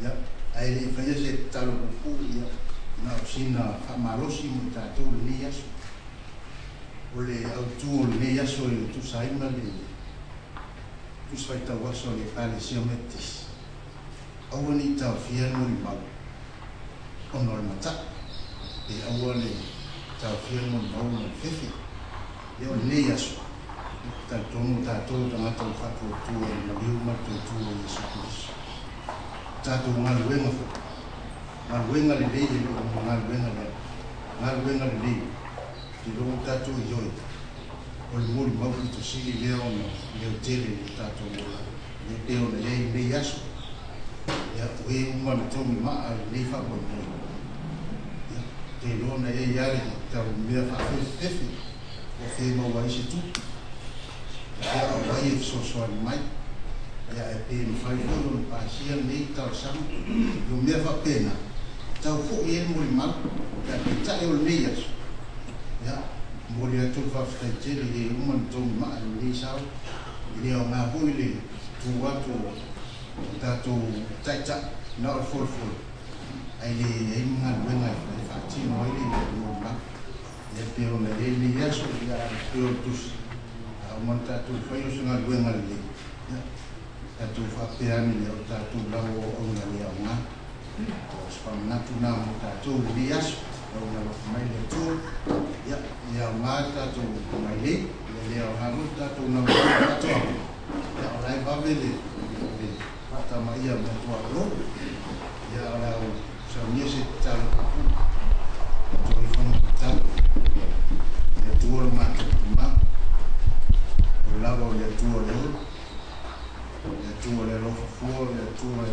Ia, ae le i faia se tatalo puupuu, ia, na o sina faamalosi mo i tatou i lenei aso. O le autu o lenei aso e tusa ai ma le Tusi Faitau Aso a le Ekalesia Metotisi, aua ne i taofia le molimau ona o le mata'i, pe aua le taofia le molimau ona o le fefe. Ia, o lenei aso, ou te talitonu o tatou o tagata ua faatuatua i le maliu ma le tautua o Iesu Keriso. O tatou galuega foi, galuega lelei e le o ni galuega leaga, galuega lelei, ou te iloa ua tatou ioe, o le molimau pito sili lea ona leotele i lo tatou olaga, lea e pei ona i ai lenei aso. Ia, o e uma na togi maa i lenei faamoemoe, ia, ou te iloa na i ai lava le tau mea faafefefefe ua fe maua ai se tupe, ia, a o ai e fesoasoani mai, ia, ae pe mafai foi ona pasia lenei talosaga. O mea faapena, e tau foi ai le molimau, ae peitai o lenei aso, ia, momoli atu le faafetai tele i e uma na togi maa i lenei sao. E le aoga foi le tu atu o tatou taitai na o le folafole, ae le i ai ni galuega e faatino ai le molimau. Ia, e pei ona i ai lenei aso, ia, e pei o le tusi, a uma ona tatou faia o se galuega lelei, ia, tatou faapea ane lea o tatou lava o auauna le aoga. O se faamanatu lena mo tatou i lenei aso, lau alofa mai le Atua, ia, e aoga le tatou mailei, ia le aoga foi le tatou naunau i faatoaga, ia, o la e vave le faatamaia o meatuaolo. Ia, o le a ou saunia se tatalo puupuu, matou ifoga tatalo. Le Atua lo matou Tama, o lava o le Atua o le ola, le Atua o le alofa fua, o le Atua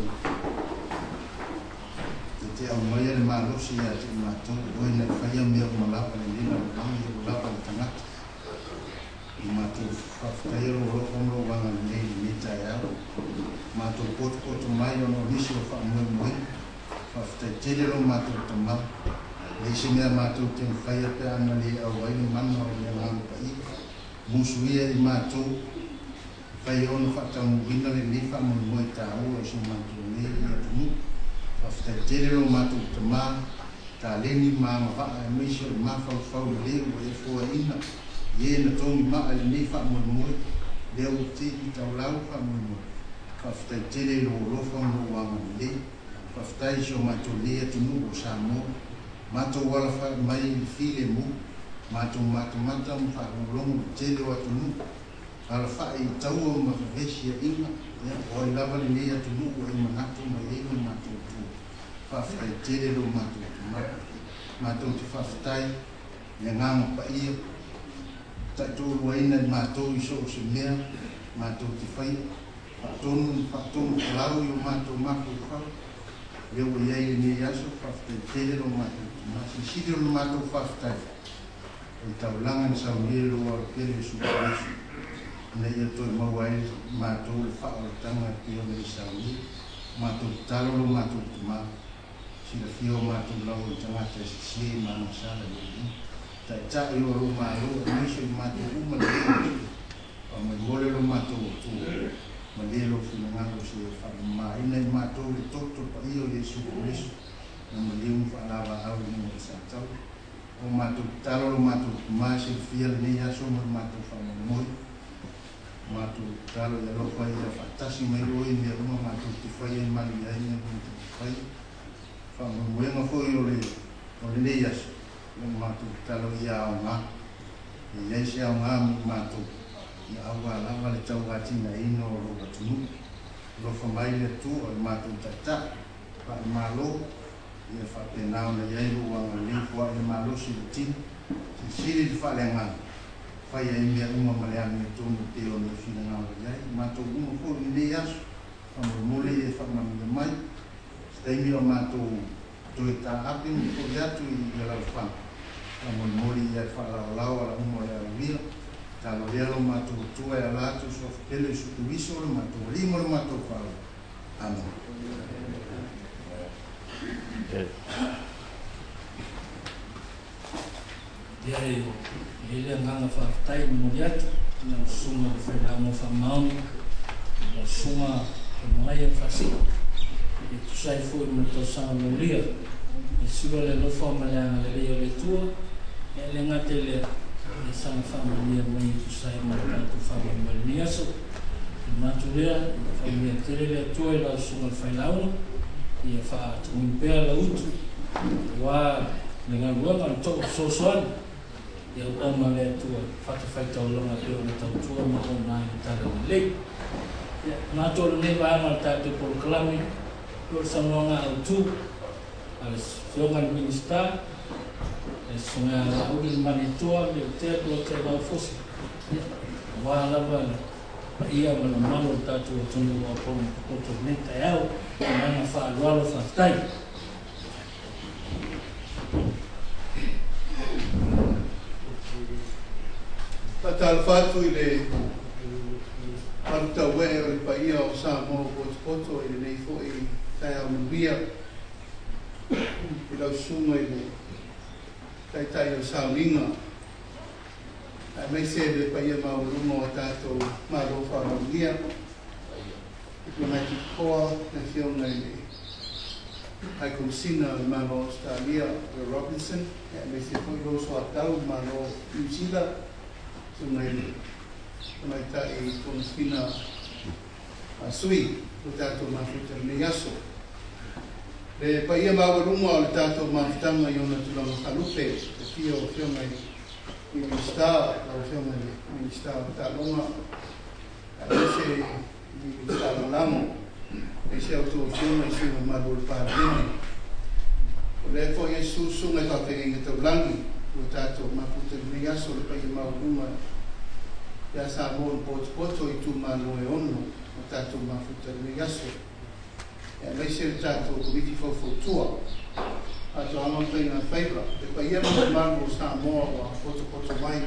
e te aumaia le malosi ia te i matou, o oe na e faia mea uma lava lenei lalolagi ua lava le tagata. Ua matou faafetaia lou alofa ma lou agalelei i lenei taeao. Matou potopoto mai ona o nisi o faamoemoega. Faafetai tele lo matou Tama. E leai se mea matou te mafaia pe a na le auai le mana o le Agaga Paia. Musu ia i matou, mafai ona faataunuuina lenei faamoemoe taua i so matou nei atunuu. Faafetai tele lo matou Tama, taleni ma agavaa aemaise o le mafaufau lelei ua e foaiina i e na togi maa i lenei faamoemoe, lea ua tei taulau faamoemoe. Faafetai tele i lou alofa ma lou agalelei. Faafetai i si o matou nei atunuu o Samoa, matou alafai mai i le filemu, matou matamata ma faalogologo i le tele o atunuu, alafai i taua ma fevesiaiga, ia, o ai lava lenei atunuu ua e manatu mai ai lo matou Atua. Faafetai tele lo matou Tama. Matou te faafetai i le Agaga Paia, taitoaluaina i matou i so o se mea matou te faia, faatonu ma faatonu folau i o matou mafaufau, lea ua i ai lenei aso. Faafetai tele lo matou Tama. Silisili o le matou faafetai, o le taulaga na saunia i lou Alo pele Iesu Keriso, ina ia toe maua ai matou le faaolataga e pei ona e saunia. Matou tatalo lo matou Tama, silafia o matou lava i tagata e sese ma agasala i le Alii, Taitai o lou Malo aemaise o i matou uma lelei faamolemole lo matou Atua, malie lou finagalo seia faamamaina i matou le toto paia o Iesu Keriso na maliu ma faalavaau i luga o le satau. O matou tatalo lo matou Tama, silafia lenei aso ma le matou faamoemoe. Matou tatalo i alofa ia faatasi mai oe i mea uma matou te faia e manuia ai mea uma te faia. Faamoemoega foi o le o lenei aso, ia matou tatalo ia aoga, e i ai se aoga mo matou, ia aua lava le tauatinaeina o lou atunuu. Alofa mai le Atua i matou taitai faale-Malo, ia faapena ona i ai lou agalelei foai le malosi i le tino, silisili le faaleagaga, fai ai mea uma ma le amiotonu e pei ona e finagalo i ai. Matou uma foi i lenei aso, faamolemole ia e faamanuia mai. Se taimi o matou toe taape ma foi atu i alaalafaga, faamolemole ia e faalaolao ala uma o le aulia. Tatalo lea lo matou Atua e ala atu i suafa pele o Iesu Keriso lo matou Alii ma lo matou Faaola. Amene. Ia, e i ai le agaga faafetai e momoli atu i lau Susuga i le Failauga Faamaoni, lau Susuga Logomaia Faasii. E tusa ai foi ma le tausaga molia. E sua le alofa ma le agalelei o le Atua, e le gata i lea, ia saga faamanuia mai e tusa ai ma le tatou faamoemoe i lenei aso. E manatu lea, ia faamanuia tele le Atua i lau susuga i le failauga, ia faatuguina pea lau utu aua le galuega o le too fesoasoani i auauna a le Atua i fatafaitaulaga e pei ona tautua ma auauna ai le Talalelei. Ia, manatu o lenei vaega o le tatou polokalame, o le saunoaga autu a le Afioga i le Minisita, le Susuga ia Laauli le Malietoa Leuatea Polataivao Fosi, ia, aua lava le paia ma le mamalu o le tatou atunuu ua potopoto i lenei taeao. Ma le agaga faaaloalo, faafetai. Faatalofa atu i le malutauee o le paia o Samoa ua potopoto i lenei foi taeao manuia i lau susuga i le Taitai o le Sauniga, aemaise le paia maualuga o a tatou Malo faaaloalogia, Diplomatic Corps, le Afioga i le High Komesina o le Malo o Ausetalia, Will Robinson, aemaise foi lou soatau i le Malo o Niu Sila, susuga i le Tamaitai Komesina a Sui o tatou mafuta i lenei aso. Le paia maualuga o le tatou mafutaga i ona tulaga faalupe, le afio o Afioga i Minisita, lau Afioga i le Minisita o Taaloga, aemaise i Minisita Lagolago, aemaise a outou Afioga i sui usufono mamalu o le Palemene. O lea foi e susu susuga i faafeagaiga taulagi ua tatou mafuta i lenei aso le paia maualuga ia Samoa na potopoto i itumalo e ono o tatou mafuta i lenei aso, aemaise le tatou Komiti Faufautua Faatoaga ma Faiga Faiva, le paia ma le mamalu o Samoa ua potopoto mai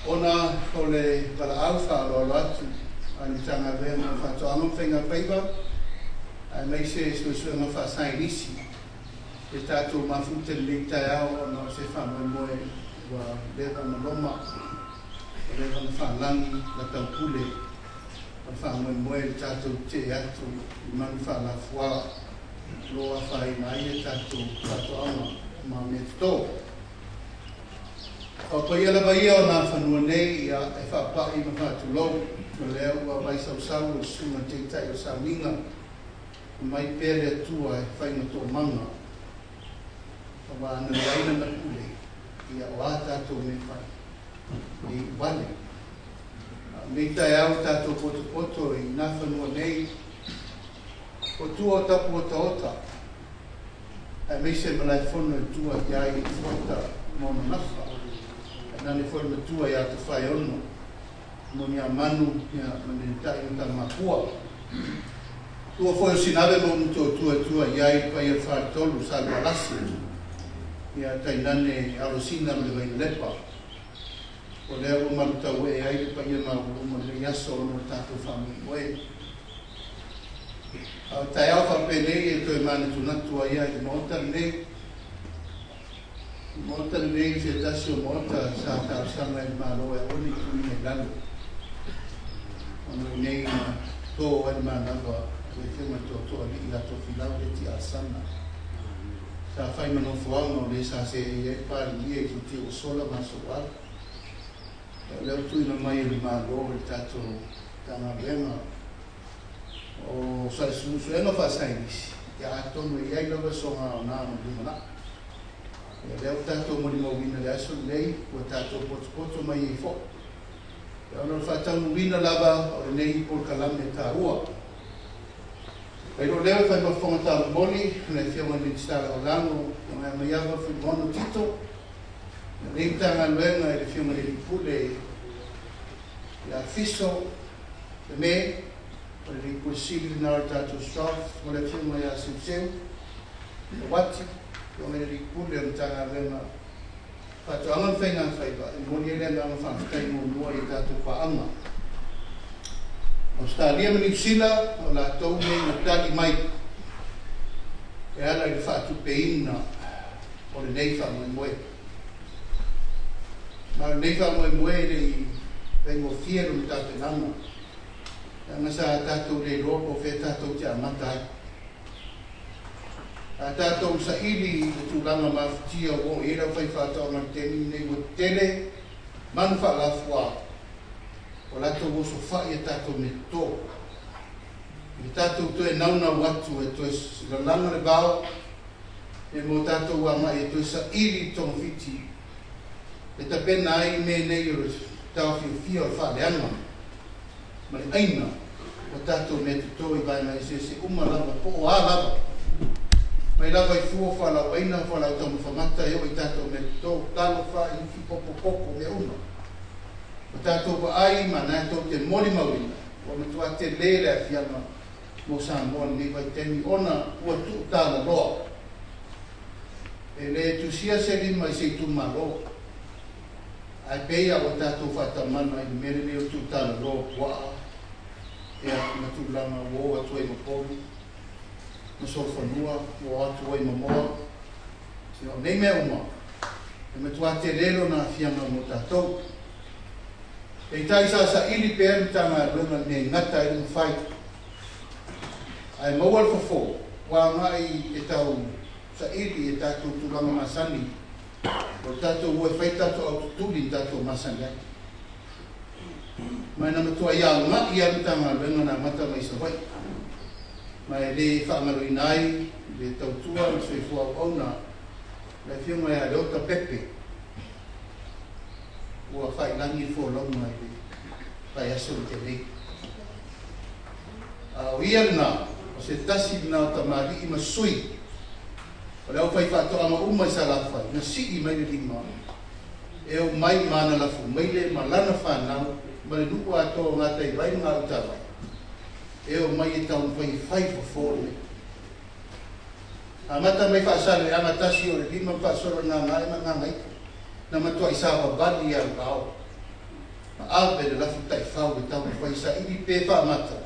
ona o le valaau faaaloalo atu a le Matagaluega o Faatoaga ma Faiga Faiva aemaise suesuega faasaienisi le tatou mafuta i lenei taeao ona o se faamoemoe ua leva ona loma, ua leva ona faalagi la taupule o le faamoemoe le tatou tetee atu i manu faalafua o lo o afaina ai a tatou faatoaga ma mea toto. O paia lava ia o nā fanua nei ia e faapai ma faatulou, o lea ua vaisausau o le susuga i le Taitai o Sauniga, mai pea le Atua e fai ma toomaga, aua ana leai lana pule, ia o a tatou mea fai, e iu vale. A o lenei taeao tatou potopoto i nā fanua nei, o tua o tapu otaota, aemaise Malaefono e tua i ai i Fuata ma ona gafa, ae nane foi le matua ia Tofaeono, Moniamanu ia ma Nenetai ma Tamapua. Tua foi o Sinave ma Ulutotua e tua i ai le paia o le Faletolu, Salualasi, ia tainane Alosina ma le Vainalepa. O lea ua malutauee ai le paia maualuma o lenei aso ona o le tatou faamoemoe. A o taeao faapenei e toe manatunatu ai i le Maota lenei. O le Maota lenei o se tasi o Maota sa talosaga i le Malo e aua ne i tuuina i lalo. Ona i nei na to ai le manava a le Afioga i le Tootooalii ia Tofilau Leti Alesana. Sa fai ma nofoaga o le sa seei ai le Palemia i futia ua sola ma aso ua alu. O lea ua tuuina mai e le Malo i le tatou Matagaluega o Suesuega Faasaienisi, ia atonu e i ai lava soga aoga mo le lumanai. Ia lea ua tatou molimauina i le aso lenei, ua tatou potopoto mai ai foi. Ia ona o le faataunuuina lava o lenei polokalame taua. Mai loa lea e fai ma fofoga taumolimoli le Afioga i le Minisita Lagolago, Afioga ia Maiava Fuimaono Tito, lenei Matagaluega i le Afioga i le Alii Pule ia Fiso Le Me, o le Alii Pule Sili lena o le tatou SROS, ma le Afioga ia Seuseu Lauati, Afioga i le Alii Pule o le Matagaluega Faatoaga ma Faiga Faiva, e momoli ai le agaga faafetai muamua i a tatou paaga. Ausetalia ma Niu Sila, o latou nei na tali mai e ala i le faatupeina o lenei faamoemoe. Ma o lenei faamoemoe e le i faigofie lona tapenaga. Leaga sa tatou le iloa po o fea tatou te amata ai. A tatou saili i le tulaga mafatia ua oo i ai le aufaifaatoaga i le taimi lenei, ua tele manu faalafua ua latou osofai a tatou mea toto. I le tatou toe naunau atu e toe lalaga le vao e mo tatou agai e toe saili i togafiti e tapena ai mea nei o le taofiofia o le faaleaga ma le aiga o tatou mea toto i vaega eseese uma lava, po o a lava, mai lava i fua fualaauaina, fualaau taumafa mata, e oo i tatou mea toto, talo, fai, ufi, popo, koko, mea uma. Ua tatou vaai ma na tou te molimauina ua matua tele le aafiaga mo Samoa i lenei vaitaimi ona ua tuutalaloa. E le tusia se lima i se itumalo, ae pei a ua tatou faatamala i le mea lenei o tuutalaloa puaa ia ma tulaga ua oo atu ai ma povi ma solofanua, ua oo atu ai ma moa. Ia, o nei mea uma e matua tele lona aafiaga mo tatou. Peitai sa saili pea le Matagaluega i le mea e gata ai le mafai, ae maua le fofo ua agai e tau saili e tatou tulaga masani o le tatou o e fai tatou aututuli na tatou masani ai. Ma na matuai agai lava le Matagaluega na amata mai i Savaii, ma e le faagaloina ai le tautua ma le soifua auauna le Afioga ia Leota Pepe ua faailagi le folauga i le vaiaso na tea nei. A o ia lena, o se tasi lena o tamalii ma sui o le aufaifaatoaga uma i Salafai na sii mai le lima e omai ma ana lafu maile ma lana fanau ma le nuu atoa o Gataivai ma Gautavai e omai e taumafai e fai fofo lenei. Amata mai Faasaleleaga tasi o le lima ma faasolo i Gagae ma Gagaifo na matuai savavali a le vao ma ave le lafu taifau e taumafai saili pe faamata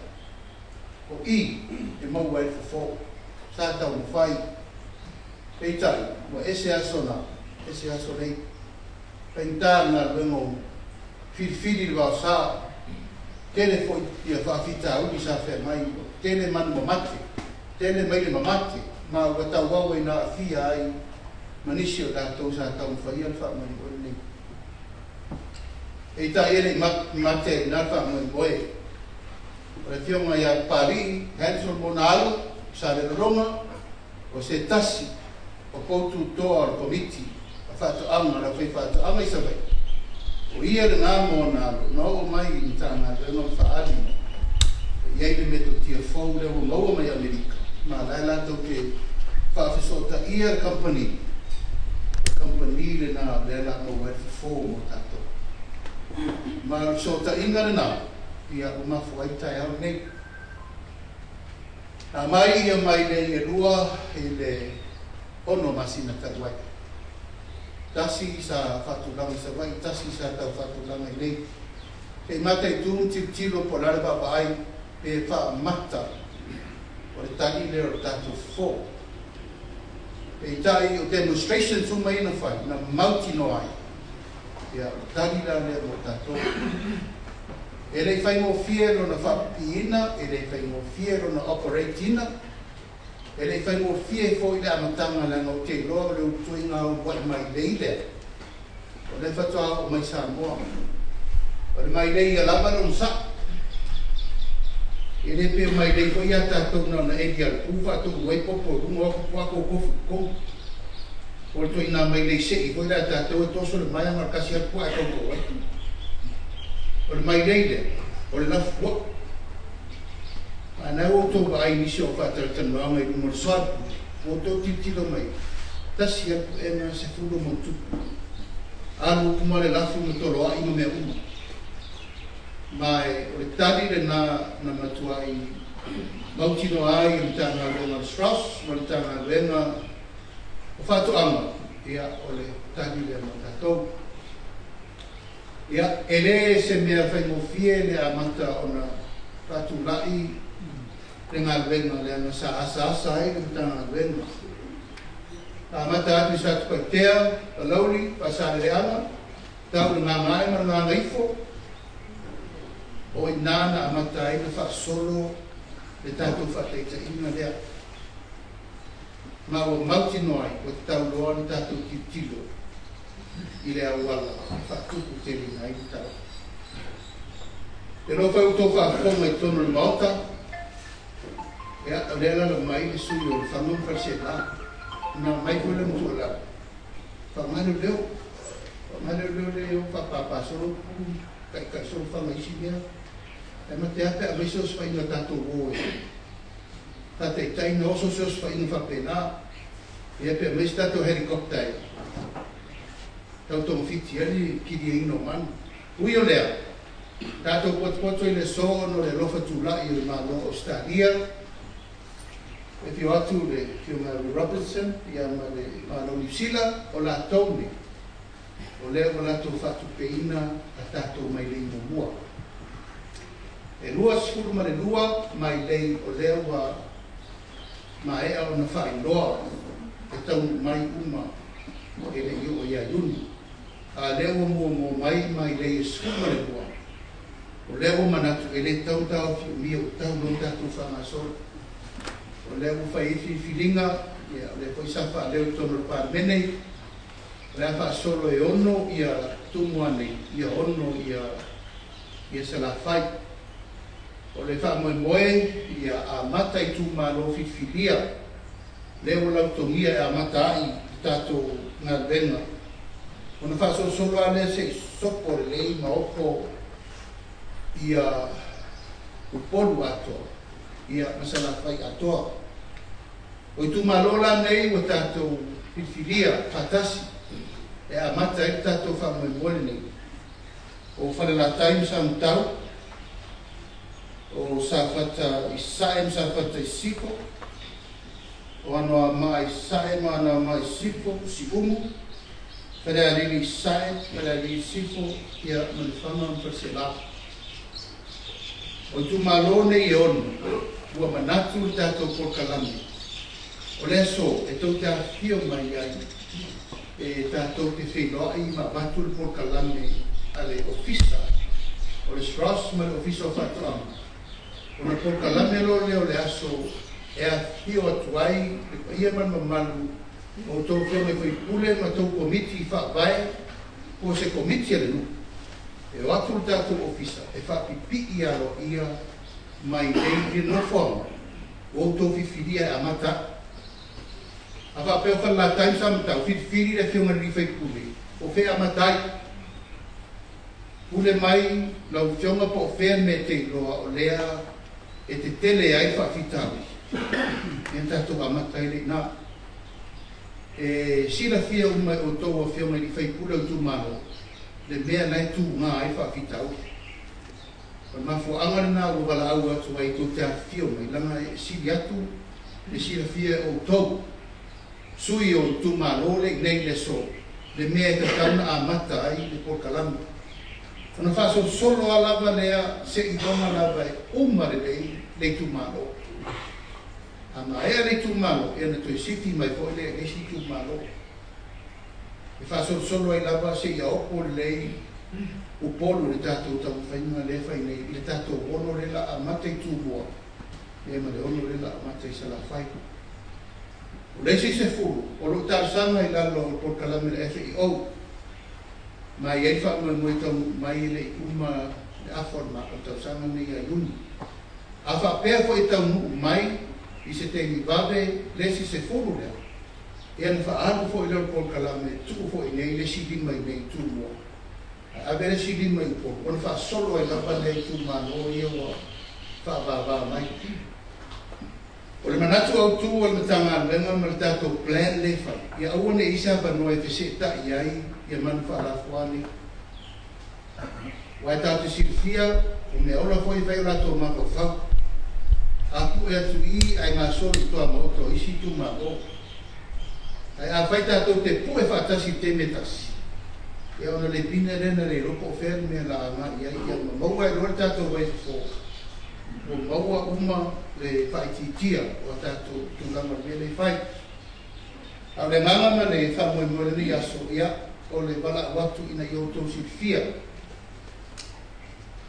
o i e maua ai le fofo. Sa taumafai, peitai ua ese aso na ese aso nei. Faigata le galuega o filifili le vaosa, tele foi ia faafitauli sa feagai, ua tele manu mamate, tele maile mamate, ma ua tauau ai na aafia ai ma nisi o latou sa taumafaia le faamoemoe lenei. Peitai e le i mate ai i ina le faamoemoe o le Afioga ia Papalii Hansel ma ona alo, Salelologa, o se tasi o poututoa o le Komiti a Faatoaga a le Aufaifaatoaga i Savaii, o ia lena ma ona alo na oo mai i Matagaluega ma faaali e i ai le metotia fou lea ua maua mai Amerika, ma la e latou te faafesootaia le kamupani, o le kamupani lena lea la maua ai le fofo mo tatou. Ma o le fesootaiga lena ia ua mafua ai le taeao lenei. Na mai ia mai nei e lua i le 6 masina talu ai. Tasi sa faatulaga i Savaii, tasi sa tau faatulaga i nei. Se i mataitu ma tilotilo po o le a le vaavaai pe faamata o le tali lea o le tatou fofo. Peitai o demonstrations uma ia na fai, na mautinoa ai, ia o le tali la lea mo tatou. E le i faigofie lona faapipiina, e le i faigofie lona operate ina, e le i faigofie foi le amataga leaga ou te iloa o le ulutoiga uluai mailei lea, o lea faatoa oo mai Samoa. O le mailei ia lava lona sao. E le pe o mailei foi ia tatou na ona eli a le pu faatoulu ai popo i luga o atu puaa kokofu i totonu. O le toina mailei sei foi lea a tatou e toso le maea ma le kasi a le puaa e tautau ai. O le mailei lea, o le lafuaa. A na ua outou vaai i nisi o faatalatalanoaga i luga o le soalepule, ua outou tilotilo mai, tasi a le puega 10+. Alu uma le lafu ma toloai ma mea uma. Ma e o le tali lena na matuai mautinoa ai e le Matagaluega o le Strauss ma le Matagaluega o Faatoaga, ia o le tali lea mo tatou. Ia, e le se mea faigofie le amata ona faatulai le galuega leaga sa asaasa ai le Matagaluega. Na amata atu i Satupaitea, Palauli, Faasaleleaga, tau i le Gagae ma le Gagaifo. O i ina na amata ai ona faasolo le tatou faataitaiga lea. Ma ua mautinoa ai ua tatau loa ona tatou tilotilo i le auala e faatupu teleina ai le tala. E iloa foi ua outou faafofoga i totonu o le Maota, ia, o lea e alaala mai le sui usufono o Lefaga ma Faleaseela, na aumai foi lana tuualalo, faaaoga leoleo, faaaoga leoleo lea e o faapapa solo Upolu, taitai solo Faga i isi mea. Ae mate a pe a aumai se osofaiga a tatou o e faataitai ona oso se osofaiga faapena, ia pe aumai se tatou helicopter e tau togafiti ai le kiliaina o manu. Ui o lea, tatou potopoto i le aso ona o le alofa tulai o le Malo o Ausetalia, e afio atu le Afioga ia Will Robinson ia ma le Malo o Niu Sila, o latou nei, o lea ua latou faatupeina a tatou mailei muamua. E 22 mailei o lea ua maea ona faailoa e taunuu mai uma e le i oo ia Iuni. A o lea ua muamua mai mailei e 12, o lea ua manatu e le tatau ona taofi umia ua tatau loa ona tatou faagasolo. O lea ua fai ai filifiliga, ia o lea foi sa faaleo i totonu o le Palemene, o le a faasolo e 6 ia Tumua nei, ia 6 ia Salafai. O le faamoemoe ia amata i itumalo filifilia, lea ua lautogia e amata ai le tatou galuega, ona faasolosolo lava lea se i sopo lelei ma opo ia Upolu atoa ia ma Salafai atoa. O itumalo la nei ua tatou filifilia faatasi e amata ai le tatou faamoemoe lenei, o Falelatai ma Samatau, o Safata i Sasae ma Safata i Sisifo, o Anoamaa i Sasae ma Anoamaa i Sisifo, Siumu, Falealili i Sasae, Falealili i Sisifo, ia ma Lefaga ma Faleaseela. O itumalo nei e 6, ua manatu le tatou polokalame o le aso e tou te afifio mai ai e tatou te feiloai ma avatu le polokalame a le Ofisa o le SROS ma le Ofisa o Faatoaga, ona polokalame loa lea o le aso e afifio atu ai le paia ma le mamalu o outou afioga i sui usufono ma tou komiti faavae po o se komiti a le nuu. E o atu le tatou ofisa e faapipii aloaia mai nei i le nofoaga ua outou filifilia e amata ai. A faapea o Falelatai ma Samatau, filifili le afioga i le sui usufono o fea e amata ai. Pule mai lau afioga po o fea le mea e te iloa o lea e tetele ai le faafitauli, ia na tatou amata ai lea i ina. E silafia uma e outou afioga i sui usufono o itumalo le mea la e tuga ai le faafitauli. O le mafuaaga lena ua valaau atu ai tou te afifio mai, leaga e sili atu le silafia e outou, sui o itumalo lea i inei i le aso, le mea e tatau ona amata ai le polokalame. Ona faasolosolo lava lava lea seiloga lava e uma lelei le itumalo. A maea le itumalo, ia ona toe sifi mai foi lea i le isi itumalo. E faasolosolo ai lava seia opo lelei Upolu i le tatou taumafaiga lea e fai nei i le tatou 6 lea la amata i Tumua ia ma le 6 lea la amata i Salafai. O le isi 10 o lo o talosaga i lalo o le polokalame a le FAO ma e i ai le faamoemoe taunuu mai e le i uma le afa o le tausaga lenei ia Iuni. A faapea foi e taunuu mai i se taimi vave le isi 10 lea, ia ona faaalu foi lea o le polokalame e tuu foi nei le isi 5 i inei i Tumua, ae ave le isi 5 i Upolu, ona faasolo ai lava lea i itumalo ia ua faavava mai. O le manatu autu o le Matagaluega ma le tatou plan lea e fai, ia aua ne i i ai se avanoa e feseetai ai ia manu faalafua nei. Aua e tatou te silafia, o meaola foi e fai o latou mafaufau. A pue atu i i ae gasolo i tuamaota o isi itumalo. Ae afai tatou te pue faatasi i le taimi e tasi, ia ona le pine lea na le iloa po o fea le mea la agai i ai, ia ma maua ai loa le tatou vaifofo, ua maua uma le faaitiitia o a tatou tulaga o le mea lea e fai. A o le agaga ma le faamoemoe o lenei aso, ia, o le valaau atu ina ia outou silafia.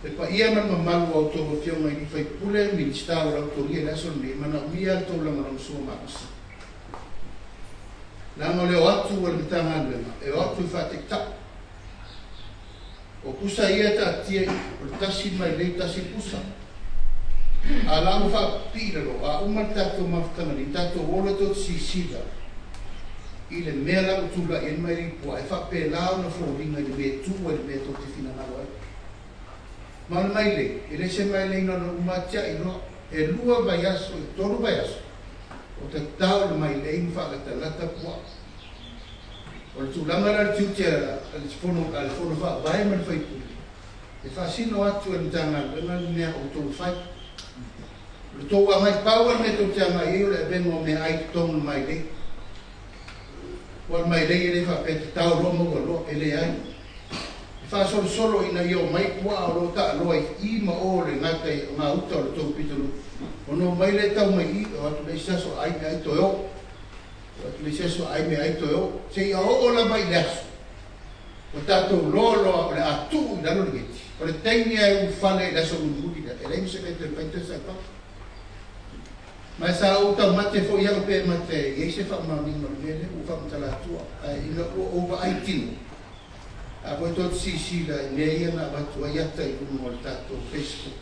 Le paia ma le mamalu o a outou Afioga i alii faipule, Minisita o le autoria i le aso lenei, e manaomia le tou lagolagosua malosi. Leaga o le o atu a le Matagaluega, e o atu e faataitai. O pusa ia e taatia i i, o le tasi le mailei, tasi le pusa. A o la ua faapipii i lalo, a uma le tatou mafutaga nei, tatou o loa tou te silasila i le mea la ua tulai ai le mailei puaa, e faapela ona foliga i le mea e tu ai le mea tou te finagalo ai. Ma o le mailei, e le se mailei na ona uma tiai loa, e 2 vaiaso i 3 vaiaso, o tatao le mailei ma faalatalata puaa. O le tulaga la le tiute a le fono faavae ma le faipule, e faasino atu e le Matagaluega le mea o outou fai. O le tou agai pau le mea tou te agai ai o le avega o meaai i totonu o le mailei. Ua le mailei e le faapea tatao loa maua loa, e leai. E faasolosolo ina ia o mai puaa o loo taaloa i i ma o le gata i gauta o le tou pitonuu. Ona o mai le tau mai i, o atu le isi aso ai me ai toe o. O atu le isi aso ai me ai toe o. Seia oo lava i le aso. O tatou loa loa o le a tuu i lalo le geti. O le taimi ae ulufale i le aso mulimuli lea, e leai ma se mea toe fai toe sau fafo. Ma e sa ou taumate foi au pe mate e i ai se faamaoniga o le mea lea ua faamatala atua. Ae ina ua ou vaai tino, a foi tou te silasila i mea ia na avatu ai ata i luga o le tatou Facebook,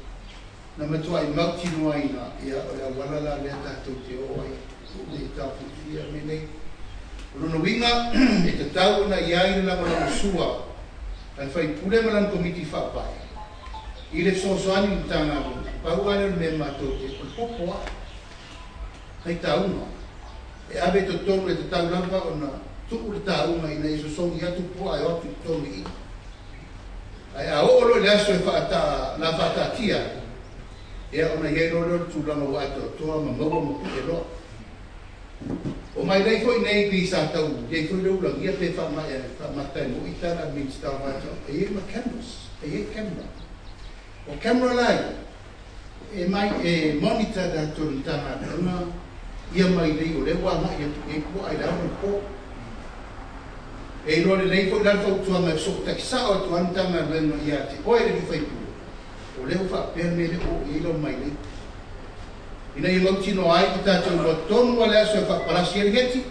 na matuai mautinoa ai i ina, ia o le auala la lea tatou te oo ai nei taofiofia mea nei. O lona uiga, e tatau ona i ai le lagolagosua a le faipule ma lana komiti faavae i le fesoasoani i le Matagaluega. Pau lava lea o le mea matou te, o le popo lava, faitauga, e ave i totonu e tatau lava ona tuu le tauga ina ia sosogi atu puaa e o atu i totonu i i. Ae a oo loa i le aso e la faataatia ai, ia ona i ai loa lea o le tulaga ua atoatoa ma maua ma pue loa. O mailei foi nei pei sa tau i ai foi le ulagia pe faamata e mo'i tala a le Minisita o Faatoaga, e i ai ma cameras, e i ai camera. O camera la ia, e mai e monitor tatou le Matagaluega ia mailei o lea ua agai atu i ai puaa i le ao ma le po. E iloa lelei foi la le fautuaga e fesootai sao atu lava le Matagaluega ia te oe le alii faipule, o lea ua faapea le mea lea ua oo i ai lau mailei. Ina ia mautinoa ai le tatou iloa tonu a le aso e faapalasi ai le geti,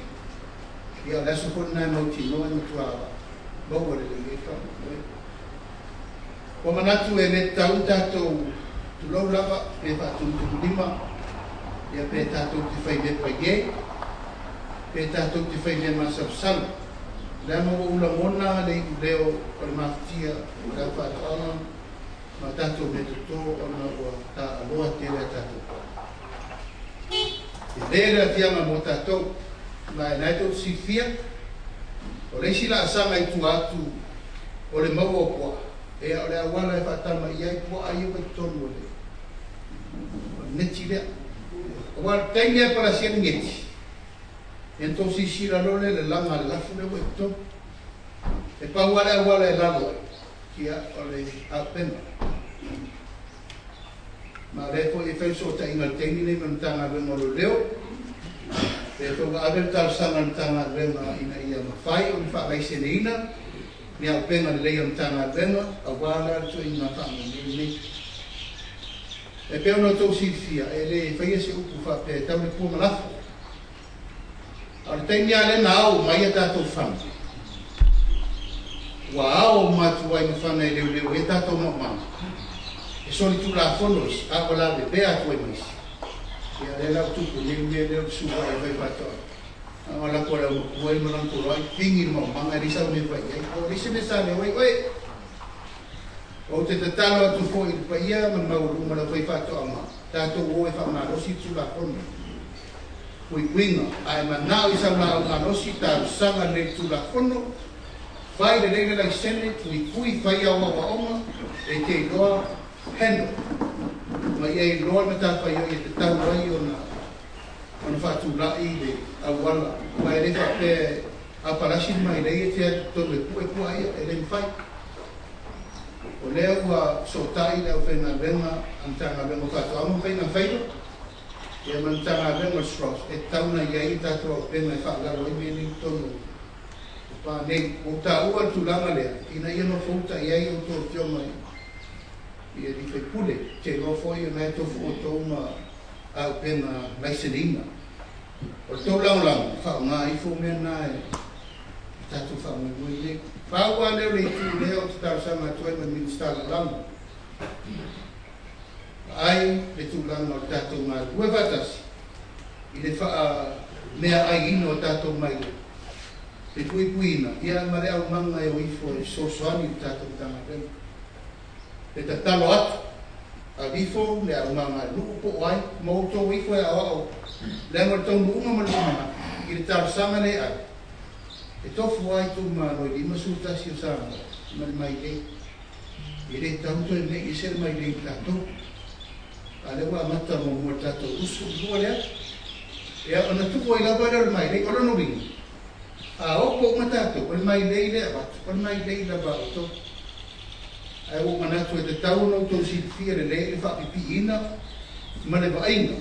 ia o le aso foi lena e mautinoa e matua maua lelei ai le faamoemoe. Ua manatu e le tatau ona tatou tulou lava pe faatumutumulima, ia pe tatou te fai mea paiē, pe tatou te fai mea masalosalo. Leaga ua ou lagona le iuleo o le mafatia o le au faatoaga ma tatou mea toto ona ua taaloa tele a tatou puaa. E le le afiaga mo tatou, ma e la e tou te silafia, o le isi laasaga i tua atu o le maua o puaa, ea o le auala e faatama i ai puaa ia ua i totonu o le neti lea. Aua o le taimi lava e palasi ai le neti, ia ona tou silasila loa lea i le laga a le lafu lea ua i totonu. E pau lava le auala e lalo ai, ia o le auupega. Ma o lea foi e fai fesootaiga i le taimi lenei ma le Matagaluega o Leoleo, lea foi ua ave le talosaga a le Matagaluega ina ia mafai ona faalaiseneina ni auupega lelei a le Matagaluega aua la le ituaiga faamoemoe lenei. E pei ona outou silafia, e le faia se upu faapea e tau le pua ma lafo. A o le taimi lava lea na ao uma ai a tatou fana, ua ao uma atu ai ma fana e leoleo ai a tatou maumaga, e solitulafono isi, a ua lavevea atu ai ma isi. Ia lea la ua tupu nei le mea lea o le suaai o faifaatoaga. Na ona lako e le aumatua ia ma lana toloai, pigi le maumaga e leai sau mea e fai i ai. O leai se mea sa leo ai oe. Ou te tatalo atu foi i le paia ma le maualuga o le aufaifaatoaga, tatou o e faamalosi le Tulafono. Puipuiga, a e manao i sau laau malosi, talosaga lelei i le Tulafono, fai lelei le laisene, puipui, fai au aoaoga, e te iloa handle, ma ia iloa le matafaioi e tatau ai ona ona faatulai le auala, aua e le faapea a palasi le mailei e te atu i totonu e pue puaa ia, e le mafai. O lea ua fesootai le aufaigaluega a Matagaluega o Faatoaga ma Faiga Faiva, ia ma le Matagaluega o le SROS, e tatau ona i ai a tatou auupega e faalalo ai mea nei i totonu o pa nei. Ua ou taua le tulaga lea, ina ia nofouta i ai outou afioga I alii faipule te iloa fo'i o na e tofu outou ma auupega laiseneina o le tou lagolago faaogā ifo mea na e tatou faamoemoe i ai. Pau lava lea o le itu lea ou te talosaga atu ai ma le Minisita Lagolago, vaai le tulaga o le tatou galulue faatasi i le faameaaiina o tatou mailei, le puipuiina ia ma le aumaga e o ifo e fesoasoani i le tatou Matagaluega. Le tatalo atu, aveifo le aumaga a le nuu po o ai ma outou o ifo e aoao leaga o le taunuuga ma le lumanai i le talosaga lea e ave, e tofu lava itumalo e 51 o Samoa ma le mailei. E le tatau ona toe mei ese le mailei i tatou. A o lea ua amata muamua i le tatou 22 lea, ia ona tuu ai lava lea o le mailei. O lona uiga, a opo uma tatou, o le mailei lea e avatu, o le mailei lava a outou. Ae ua ou manatu e tatau ona outou silafia lelei le faapipiina ma le vaaiga.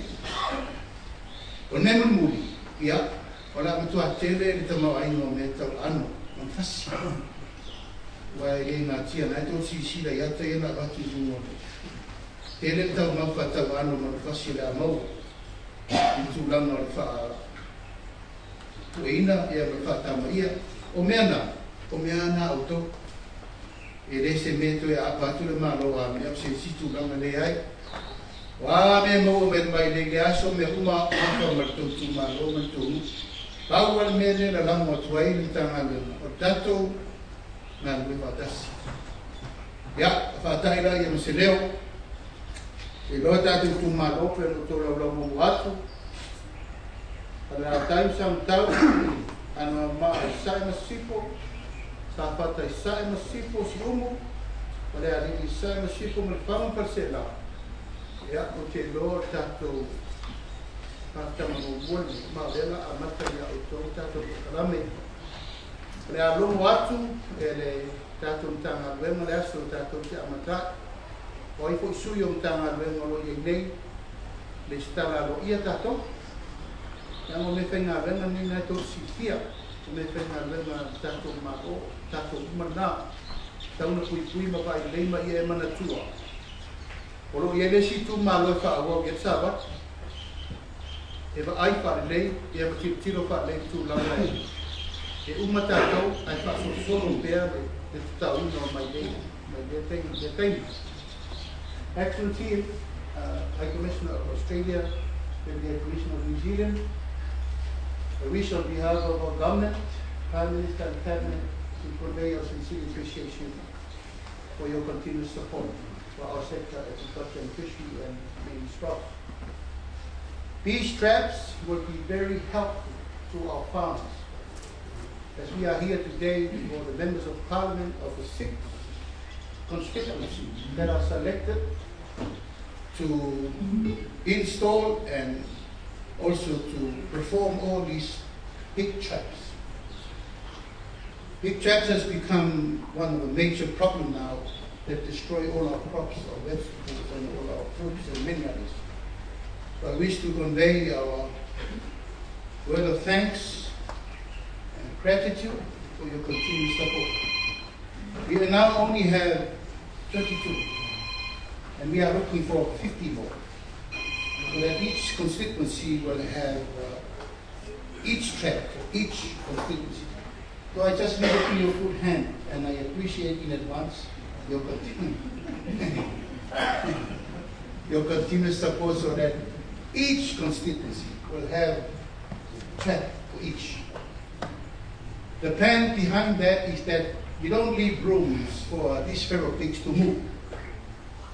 O le mea mulimuli, ia, o le a matua tele le tamaoaiga o mea tau aano ma fasi. Aua e le natia, o lena e tou te silasila i ata ia na avatu i luga o le tele le taumafa tau aano ma fasi o le a maua i le tulaga o le faapueina ia ma le faatamaia. O mea na, o mea na a outou. E le se mea toe aapa atu le Malo a mea o se isi tulaga leai. O a mea maua mai le mailei i le aso, mea uma afa ma le tou itumalo ma le tou nuu. Pau lava le mea lea e lalago atu ai le Matagaluega, o le tatou galulue faatasi. Ia, faatai laia ma se leo. E iloa tatou itumalo pe ona outou laulau muamua atu. Falelatai ma Samatau, Anoamaa i Sasae ma Sisifo, Safata i Sasae ma Sisifo, Siumu, Falealili i Sasae ma Sisifo ma Lefaga ma Faleaseela. Ia, ou te iloa o le tatou mafutaga muamua lenei, ma o lea o le a amata ia outou le tatou polokalame. O le a logo atu e le tatou Matagaluega le aso tatou te amata ai. O ai foi sui o Matagaluega o lo o i ai nei, lesitala aloaia tatou. Leaga o meafaigaluega nei na e tou te silafia, o meafaigaluega a le tatou Malo, tatou uma lena. Tatau ona puipui ma vaai lelei ma ia e manatua. O lo o i ai le isi itumalo e faaauau i ai le savali, e vaai faalelei ia ma tilotilo faalelei i le tulaga e uma tatou ae faasolosolo pea le tataoina o mailei mai lea taimi i lea taimi. Excellency, High Commissioner of Australia, Deputy High Commissioner of New Zealand, I wish on behalf of our government, Prime Minister and Cabinet to convey our sincere appreciation for your continuous support for our sector, agriculture and fishery and marine stocks. These traps will be very helpful to our farmers. As we are here today for the members of parliament of the 6 constituencies that are selected to install and also to perform all these pig traps. Pig traps has become one of the major problems now that destroy all our crops, our vegetables, and all our fruits and many others. So I wish to convey our word of thanks and gratitude for your continued support. We now only have 22, and we are looking for 50 more, so that each constituency will have each trap for each constituency. So I just leave it to your good hand, and I appreciate in advance your continuous support so that each constituency will have trap for each. The plan behind that is that you don't leave rooms for these feral pigs to move,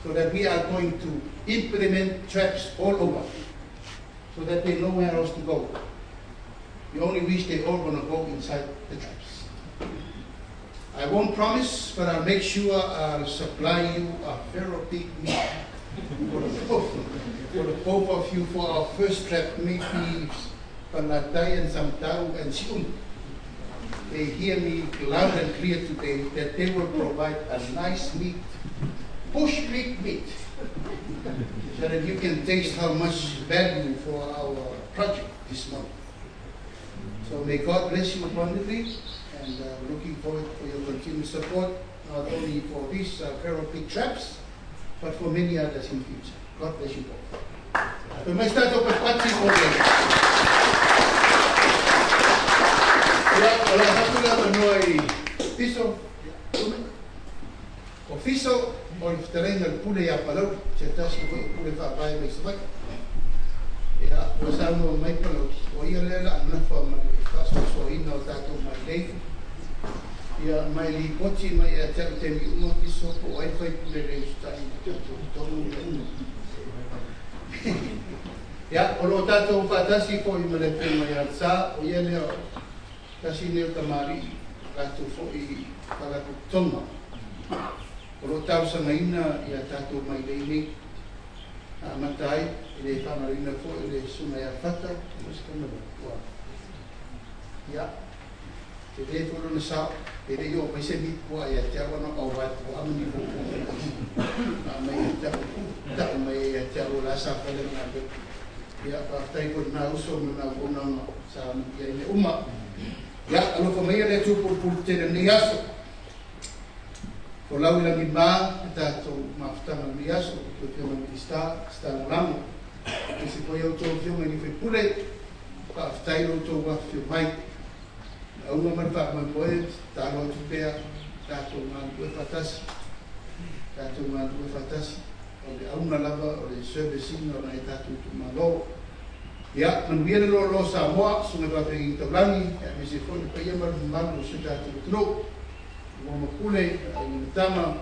so that we are going to implement traps all over, so that they know where else to go. We only wish they all going to go inside the traps. I won't promise, but I'll make sure I'll supply you a feral pig meat for the both of you for our first trap, maybe Falelatai and Samatau and Siumu. They hear me loud and clear today that they will provide a nice meat, bush pig meat, so that you can taste how much value for our project this month. So may God bless you abundantly, and looking forward for your continued support, not only for these feral pig traps, but for many others in future. God bless you both. Toe mai se tatou patipati mo le. Ia, o le a avatu le avanoa i Fiso, ia, Tume. O Fiso, o le fetalaiga i le Pule ia Palauli, se tasi foi o Pule Faavae mai Savaii. Ia, ua saunoa mai Palauli, o ia lea o le a nafa ma le faasoasoaina o tatou mailei. Ia, ma e lipoti mai ia te au i taimi uma, Fiso, po o ai le faipule le usitai i le tatou tonu mea uma. Ia, o lo o tatou faatasi foi ma le Afioga ia Alsa, o ia lea o tasi lenei o tamalii latou foi i Faalapotopotoga o lo o talosagaina ia tatou mailei nei. Na amata ai, e le faagaloina foi le Susuga ia Fata, ia, tele foi lona sao, e le i oo mai se miti puaa ia te au ana auvae puaa ma ni puupuu na aumai ia te au, tau mai ai ia te au o la sa fai lana galuega. Ia, faafetai foi i lena uso ma lena auaunaga sa amatia ai mea uma. Ia, alofa maia le Atua pulupulu tele o lenei aso. Folau i lagima le tatou mafutaga o lenei aso, tou Afioga i Minisita, Minisita Lagolago, aemaise foi a outou Afioga i sui usufono, faafetai lo outou afifio mai. Le auga ma le faamoemoe, e tatalo atu pea, tatou galulue faatasi, tatou galulue faatasi. O le auga lava o le service ina o nai a tatou itumalo. Ia, manuia le loaloa o Samoa, Susuga i Faafeagaiga Taulagi, aemaise foi le paia ma le mamalu o si o tatou atunuu. Ua mapule ai le tama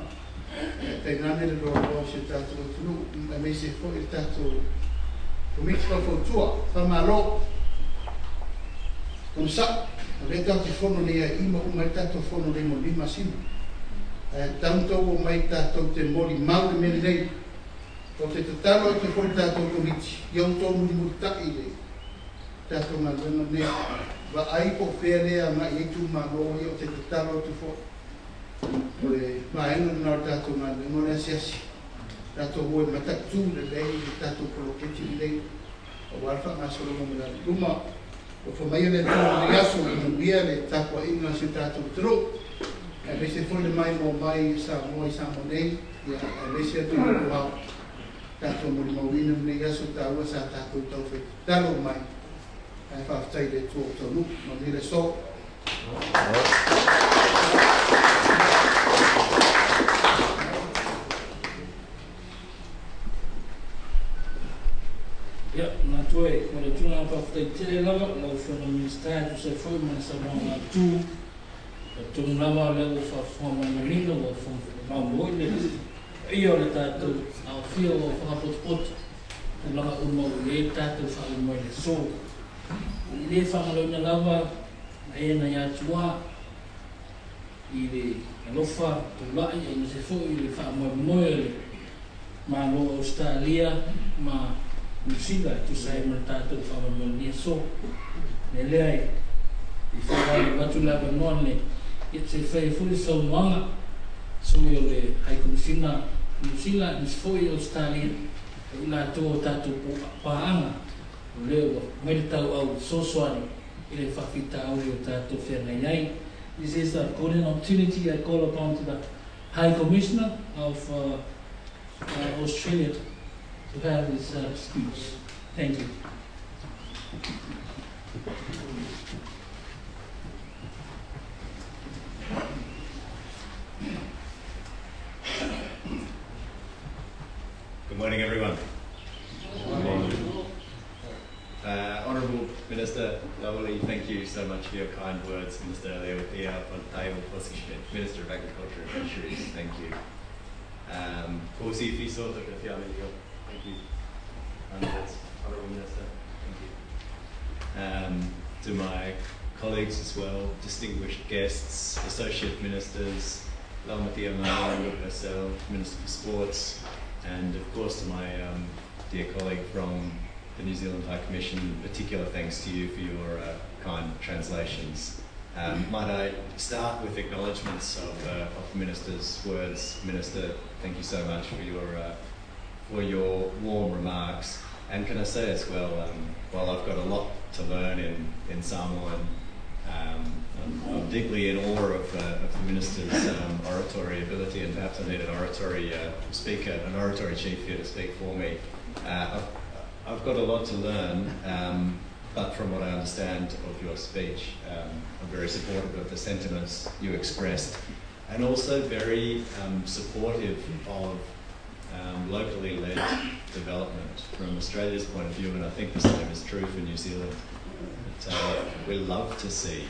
ae tainane le loaloa o si o tatou atunuu aemaise foi le tatou Komiti Faufautua. Faamalo onosai. O lea tatou te fono nei a ima uma ai le tatou fono nei mo le 5 masina. Ae tatau ona tou omai tatou te molimau le mea lenei. Ou te tatalo atu foi i le tatou Komiti ia outou mulimulitai i le tatou galuega lenei. Vaai po o fea lea e agai i ai itumalo ia, ou te tatalo atu foi, o le vaega lena o le tatou galuega o le asiasi, tatou o e mataitu lelei le tatou poloketi lenei aua le faagasologa ma le alu i luma. Alofa maia le Atua i lenei aso, ia manuia le tapuaiga a si o tatou atunuu, aemaise foi le maimoa mai a Samoa i Samoa nei, ia aemaise atunuu mamao. Tatou molimauina lenei aso taua sa tatou taufai tatalo mai ae faafetai i le Atua ua taunuu. Manuia le aso. Ia, manatu e momoli atu le agaga faafetai tele lava i lau Afioga i le Minisita e tusa ai foi ma le saunoaga autu. Talitonu lava o lea ua faafofoga mai manino, ua faafofoga foi le paia o le tatou aofia ua fagapotopoto tulaga uma ua i ai le tatou faamoemoe i le aso. E le faagaloina lava na e nai Atua i le alofa tulai aemaise foi i le faamoemoe o le Malo o Ausetalia ma Niu Sila e tusa ai ma le tatou faamoemoe i lenei aso. O le mea lea e fautuaina atu le avanoa lenei ia se i fai ai foi le saunoaga sui o le High Commissioner Niu Sila aemaise foi Ausetalia o i latou o tatou paaga o lea ua aumai le tauau fesoasoani i le faafitauli o tatou feagai ai. This is a golden opportunity I call upon to the High Commissioner of Australia to have his speech. Thank you. Good morning, everyone. Good morning. Honourable Minister Laauli, thank you so much for your kind words. Minister Leuatea Minister of Agriculture and Fisheries, thank you. Kosi Fiso thank you. Honourable Minister, thank you. To my colleagues as well, distinguished guests, associate ministers, Laumatia Mauga herself, Minister for Sports, and of course to my dear colleague from the New Zealand High Commission, particular thanks to you for your kind translations. Might I start with acknowledgements of the Minister's words. Minister, thank you so much for your warm remarks. And can I say as well, while I've got a lot to learn in Samoan, I'm deeply in awe of the Minister's oratory ability, and perhaps I need an oratory speaker, an oratory chief here to speak for me. I've got a lot to learn, but from what I understand of your speech, I'm very supportive of the sentiments you expressed, and also very supportive of locally led development from Australia's point of view, and I think the same is true for New Zealand. But we love to see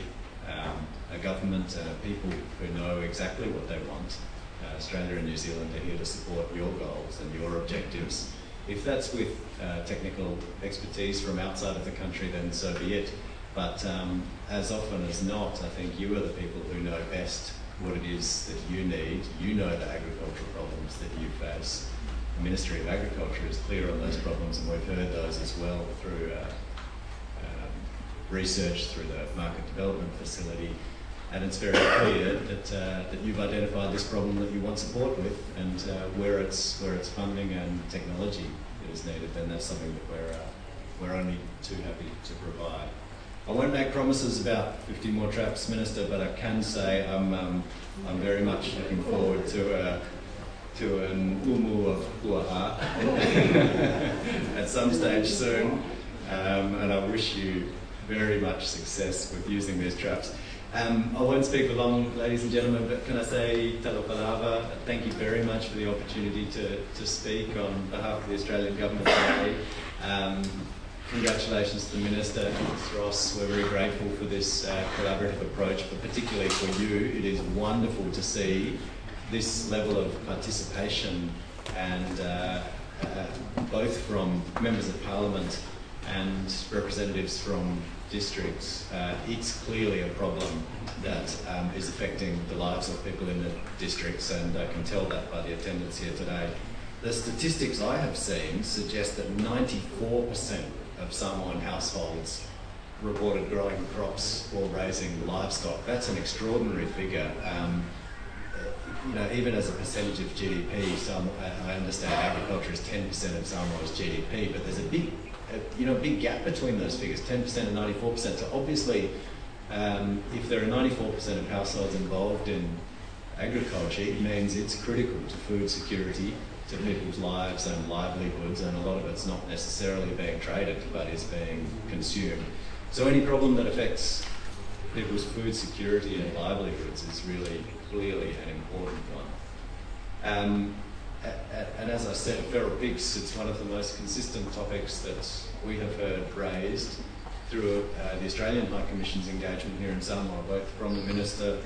a government and a people who know exactly what they want. Australia and New Zealand are here to support your goals and your objectives. If that's with technical expertise from outside of the country, then so be it. But as often as not, I think you are the people who know best what it is that you need. You know the agricultural problems that you face. The Ministry of Agriculture is clear on those problems, and we've heard those as well through research, through the Market Development Facility. And it's very clear that, that you've identified this problem that you want support with, and where it's funding and technology that is needed, then that's something that we're only too happy to provide. I won't make promises about 50 more traps, Minister, but I can say I'm very much looking forward to an umu of pua'a at some stage soon, and I wish you very much success with using these traps. I won't speak for long, ladies and gentlemen, but can I say talofa lava, thank you very much for the opportunity to speak on behalf of the Australian Government today. Congratulations to the Minister and to SROS. We're very grateful for this collaborative approach, but particularly for you, it is wonderful to see this level of participation and both from members of Parliament and representatives from districts. It's clearly a problem that is affecting the lives of people in the districts, and I can tell that by the attendance here today. The statistics I have seen suggest that 94% of Samoan households reported growing crops or raising livestock. That's an extraordinary figure. You know, even as a percentage of GDP, I understand agriculture is 10% of Samoa's GDP, but there's a big, big gap between those figures, 10% and 94%. So obviously, if there are 94% of households involved in agriculture, it means it's critical to food security, to people's lives and livelihoods, and a lot of it's not necessarily being traded, but is being consumed. So any problem that affects people's food security and livelihoods is really clearly an important one. And as I said, feral pigs, it's one of the most consistent topics that we have heard raised through the Australian High Commission's engagement here in Samoa, both from the Minister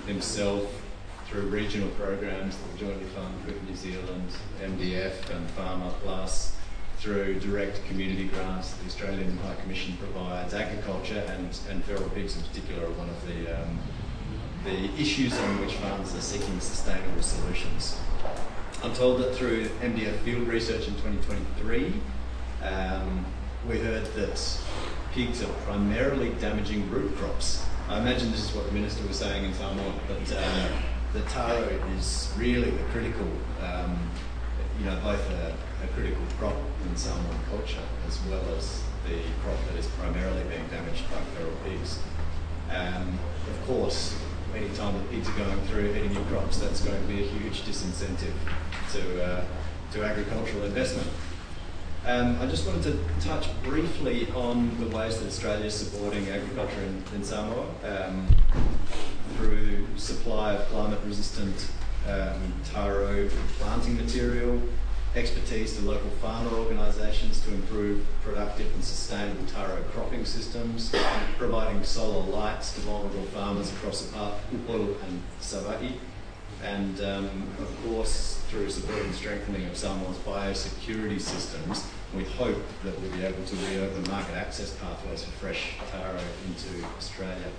himself, through regional programs that we jointly fund with New Zealand, MDF and Farmer Plus, through direct community grants that the Australian High Commission provides. Agriculture and feral pigs in particular are one of the issues on which farmers are seeking sustainable solutions. I'm told that through MDF field research in 2023, we heard that pigs are primarily damaging root crops. I imagine this is what the Minister was saying in Samoa, but the taro is really the critical, both a critical crop in Samoan culture as well as the crop that is primarily being damaged by feral pigs. Of course, any time that pigs are going through eating your crops, that's going to be a huge disincentive to agricultural investment. I just wanted to touch briefly on the ways that Australia is supporting agriculture in Samoa through supply of climate-resistant taro planting material, expertise to local farmer organisations to improve productive and sustainable taro cropping systems, providing solar lights to vulnerable farmers across Upolu and Savaii, and of course through supporting the strengthening of Samoa's biosecurity systems. We hope that we'll be able to reopen market access pathways for fresh taro into Australia.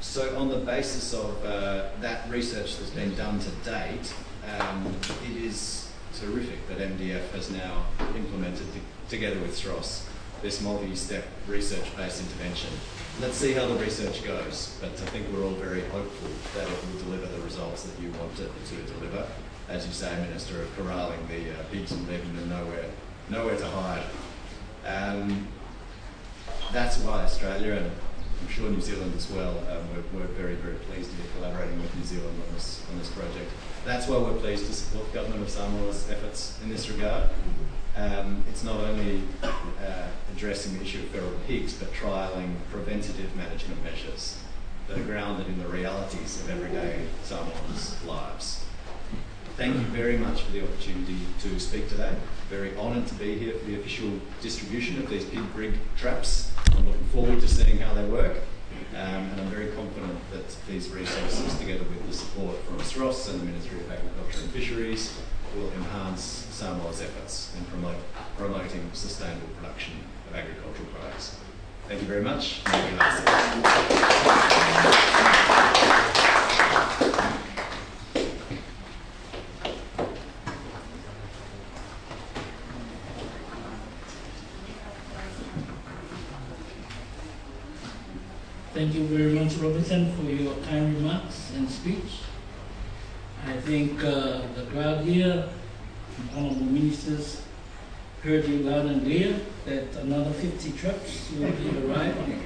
So on the basis of that research that's been done to date, it is terrific that MDF has now implemented, together with SROS, this multi-step research-based intervention. Let's see how the research goes, but I think we're all very hopeful that it will deliver the results that you want it to deliver. As you say, Minister, of corralling the pigs and leaving them nowhere to hide. That's why Australia, and I'm sure New Zealand as well, we're very, very pleased to be collaborating with New Zealand on this project. That's why we're pleased to support the Government of Samoa's efforts in this regard. It's not only addressing the issue of feral pigs, but trialling preventative management measures that are grounded in the realities of everyday Samoans' lives. Thank you very much for the opportunity to speak today. Very honoured to be here for the official distribution of these PigBrig traps. I'm looking forward to seeing how they work, and I'm very confident that these resources, together with the support from SROS and the Ministry of Agriculture and Fisheries, will enhance Samoa's efforts in promoting sustainable production of agricultural products. Thank you very much. Thank you very much, Robertson, for your kind remarks and speech. I think the crowd here, the honourable ministers, heard you loud and clear that another 50 trucks will be arriving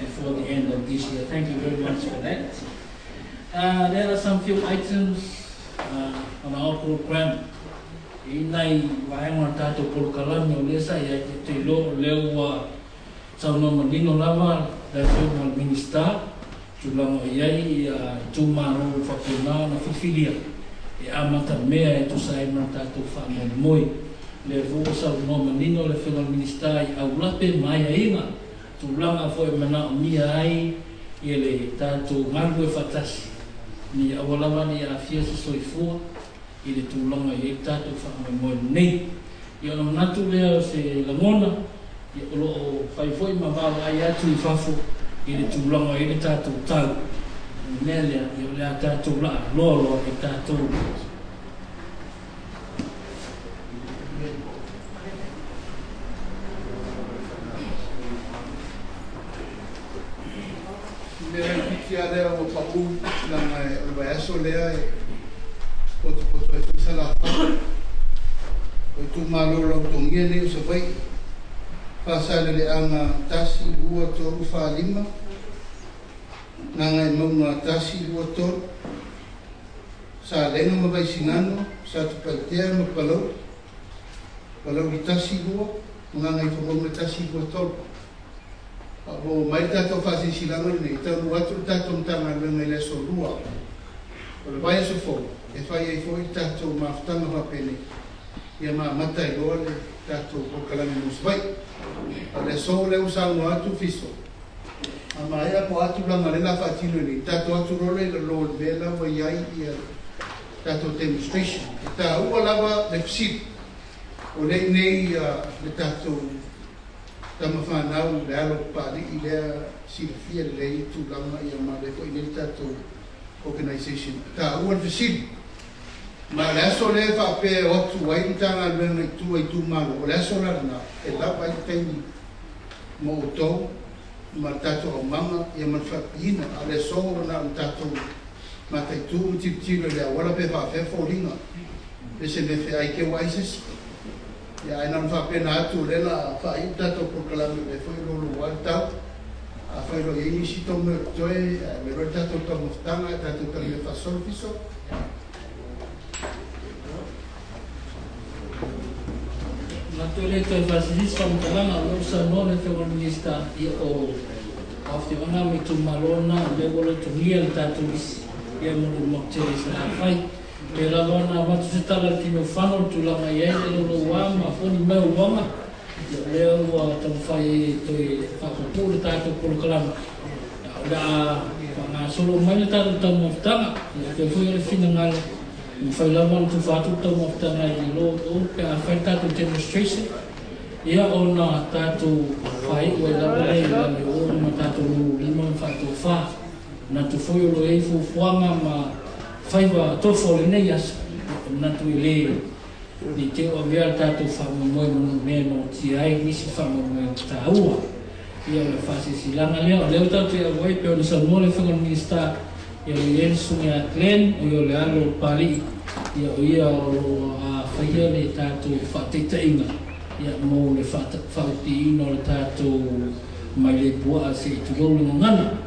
before the end of this year. Thank you very much for that. There are some few items on our program. Inai vaenga tātou polokalame o lea sa ia te te lo leo ua saunoa manino lava le afioga i le Minisita, tulaga o i ai itumalo faapena ona filifilia e amata mea e tusa ai ma le tatou faamoemoe. Lea foi ua saunoa manino le afioga i le Minisita i aulape ma aiaiga, tulaga foi e manaomia ai ia le tatou galulue faatasi, ina ia aua lava ne i aafia se soifua i le tulaga e i ai le tatou faamoemoe lenei. Ia ona manatu lea o se lagona, ia o lo o fai foi ma vaavaai atu i fafo i le tulaga e i ai le tatou tau. O le mea lea, ia o le a tatou laa loa loa e tatou. Mea itiiti lava lea ua pau leaga o le vaiaso lea e potopoto ai foi Salafai. O itumalo lautogia nei o Savaii, Faasaleleaga 1, 2, 3, 4, 5, Gagaemauga 1, 2, 3, Salega ma Vaisigano, Satupaitea ma Palauli, Palauli 1, 2, ma Gagaifomauga 1, 2, 3. Ua mai le tatou faasilasilaga lenei, e taunuu atu le tatou Matagaluega i le aso 2 o le vaiaso fou e fai ai foi le tatou mafutaga faapenei ia ma amata ai loa le tatou polokalame mo Savaii. A o le aso lea ua saunoa atu Fiso, a maea po o a tulaga lea o le a faatino nei, tatou atu loa lea i lalo o le mea la ua i ai le tatou demonstration. E taua lava le fesili, o lea i inei le tatou tama fanau le alo Papalii lea silafia lelei tulaga ia ma lea foi nei le tatou organisation. E taua le fesili. Ma o le aso lea e faapea e o atu ai le Matagaluega i tua i itumalo, o le aso la lena e lava ai le taimi mo outou ma le tatou aumaga ia ma le faapiina. A o le aso ua na o le tatou mataitu ma tilotilo i le auala pe faapefea foliga pe se mea feai ke ua ai se isi. Ia ae na ona faapena atu o lea o le a faaiu le tatou polokalame o lea foi e loloa le tau. Afai loa e i ai nisi tou mea o totoe, ae aumai loa le tatou taumafataga ae tatou talia faasolo fiso. Manatu e le toe faasilisili se faamatalaga, o lea ua saunoa le Afioga i le Minisita, ia o afioaga ma itumalo na o lea ua lotogia le tatou lisi ia mo le motu tele i Salafai. Pei lava ona avatu se tala i le taimi o fano le tulaga e i ai le louloua ma foni mai o uaga, ia o lea ua taumafai ai e toe faapuupuu le tatou polokalame. A o le a faagasolo mai le tatou taumafataga, ia pei foi o le finagalo, e mafai lava ona tufa atu le taumafataga i lo outou pe a fai le tatou demonstration, ia ona tatou faaiu ai lava lea i lalo i o ma tatou lululima ma faatofa. Manatu foi o lo o i ai fuafuaga ma faiva tofa o lenei aso, e manatu e le ne i te i ua avea le tatou faamoemoe ma mea e maotia ai nisi faamoemoega taua. Ia o le faasilasilaga lea, o lea ua tatou auai e pei ona saunoa le Afioga i le Minisita, ia o i ai le Susuga ia Glenn, o ia o le alo o Papalii, ia o ia o lo o faia le tatou faataitaiga. Ia, mo le faautiina o le tatou mailei puaa se i tulou le gagana.